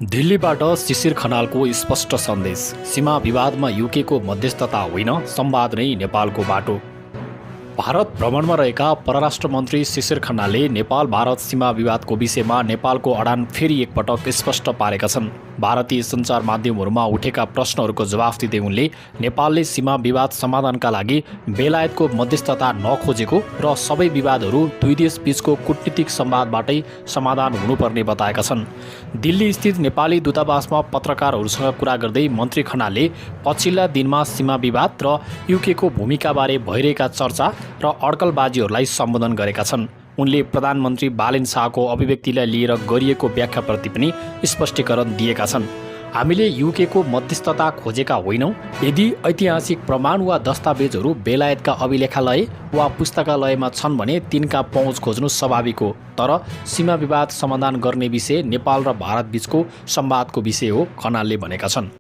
दिल्लीबाट शिशिर खनालको स्पष्ट सन्देश। सीमा विवादमा युकेको मध्यस्थता होइन, संवाद नै नेपालको बाटो। भारत भ्रमणमा रहेका परराष्ट्र मन्त्री शिशिर खनालले नेपाल भारत सीमा विवादको विषयमा नेपालको अडान फेरि एकपटक स्पष्ट पारेका छन्। भारतीय सञ्चार माध्यमहरूमा उठेका प्रश्नहरूको जवाफ दिँदै उनले नेपालले सीमा विवाद समाधानका लागि बेलायतको मध्यस्थता नखोजेको र सबै विवादहरू दुई देश बीचको कूटनीतिक संवादबाटै समाधान हुनुपर्ने बताएका छन्। दिल्ली स्थित नेपाली दूतावासमा पत्रकारहरूसँग कुरा गर्दै मन्त्री खनालले पछिल्ला दिनमा सीमा विवाद र युकेको भूमिकाबारे भइरहेका चर्चा र अड्कलबाजीहरूलाई सम्बोधन गरेका छन्। उनले प्रधानमन्त्री बालेन शाहको अभिव्यक्तिलाई लिएर गरिएको व्याख्याप्रति पनि स्पष्टीकरण दिएका छन्। हामीले युकेको मध्यस्थता खोजेका होइनौँ। यदि ऐतिहासिक प्रमाण वा दस्तावेजहरू बेलायतका अभिलेखालय वा पुस्तकालयमा छन् भने तिनका पहुँच खोज्नु स्वाभाविक हो। तर सीमा विवाद समाधान गर्ने विषय नेपाल र भारत बीचको संवादको विषय हो, खनालले भनेका छन्।